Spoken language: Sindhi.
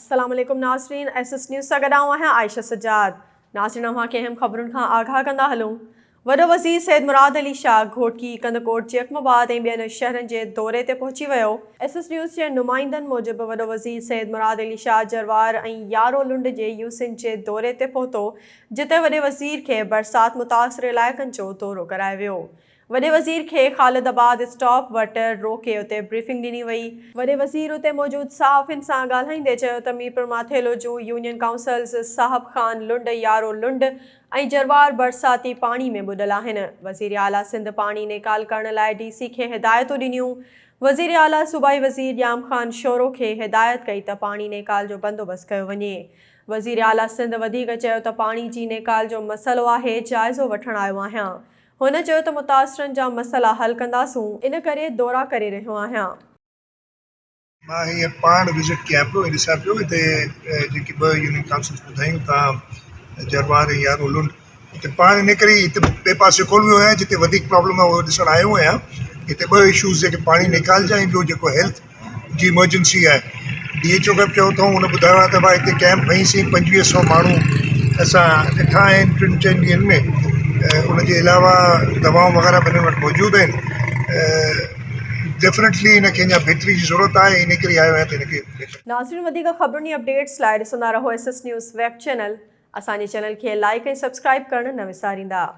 السلام عليڪم ناظرين ايس ايس نيوز سان گڏ آئون آهيان عائشه سجاد ناظرين اوهان کي اهم خبرن کان آگاهه ڪندا هلون وڏو وزير سيد مراد علي شاهه گهوٽڪي ڪنڌڪوٽ جيڪب آباد ۽ ٻين شهرن جي دوري تي پهچي ويو. ايس ايس نيوز جي نمائندن موجب وڏو وزير سيد مراد علي شاهه جروار ۽ يارو لنڊ جي يوسين جي دوري تي پهتو جتي وڏي وزير کي برسات متاثر علائقن جو دورو ڪرايو ويو. وڏي وزير کي خالد آباد اسٽاپ وٽ روڪي اتي بريفنگ ڏني وئي. وڏي وزير اتي موجود صحافين سان ڳالهائيندي چيو ته ميرپورماٿيلو جون يونين ڪائونسلز صاحب خان لنڊ، يارو لنڊ ۽ جروار برساتي پاڻي ۾ ٻڏل آهن. وزيراعليٰ سنڌ پاڻي نيڪال ڪرڻ لاء ڊي سي کي هدايتون ڏنيون. وزيراعليٰ صوبائي وزير ڄام خان شورو کي هدايت ڪئي ته پاڻي نيڪال جو بندوبست ڪيو وڃي. وزيراعليٰ سنڌ وڌيڪ چيو ته پاڻي جي نيڪال جو مسئلو آهي، جائزو وٺڻ آيو آهيان. هن چيو ته متاثرن جا مسئلا حل ڪنداسون، ان ڪري دورا ڪري رهيو آهيان. مان هينئر پاڻ وزٽ ڪيان پيو ۽ ڏسان پيو هتي جيڪي ٻه يونين ڪائونسلز ٻڌايون تان جروار ۽ يارو لنڊ هتي پاڻ ان ڪري هتي ٻئي پاسي ڪونه ويو آهيان جتي وڌيڪ پرابلم آهي اهو ڏسڻ آيو آهيان هتي ٻه اشوز جيڪي پاڻي نيڪال جا ۽ ٻيو جيڪو هيلٿ جي ايمرجنسي آهي ڊي ايڇ او کي به چيو اٿئون ان ٻڌايو آهي ته ڀاء هتي ڪئمپ هنئيسين 25 سو ماڻهو اسان ڏٺا آهن ٽن چئن ڏينهن ۾ ان جي علاوه دوائون وغيره به هنن وٽ موجود آهن ڊيفنيٽلي هن کي اڃا بهتري جي ضرورت آهي ان ڪري آيو آهيان ته هن کي بهتر. ناظرين وڌيڪ خبرن ۽ اپڊيٽس لاء ڏسندا رهو S S news web channel اسان جي چينل کي لائيڪ ۽ سبسڪرائيب ڪرڻ نه وساريندا.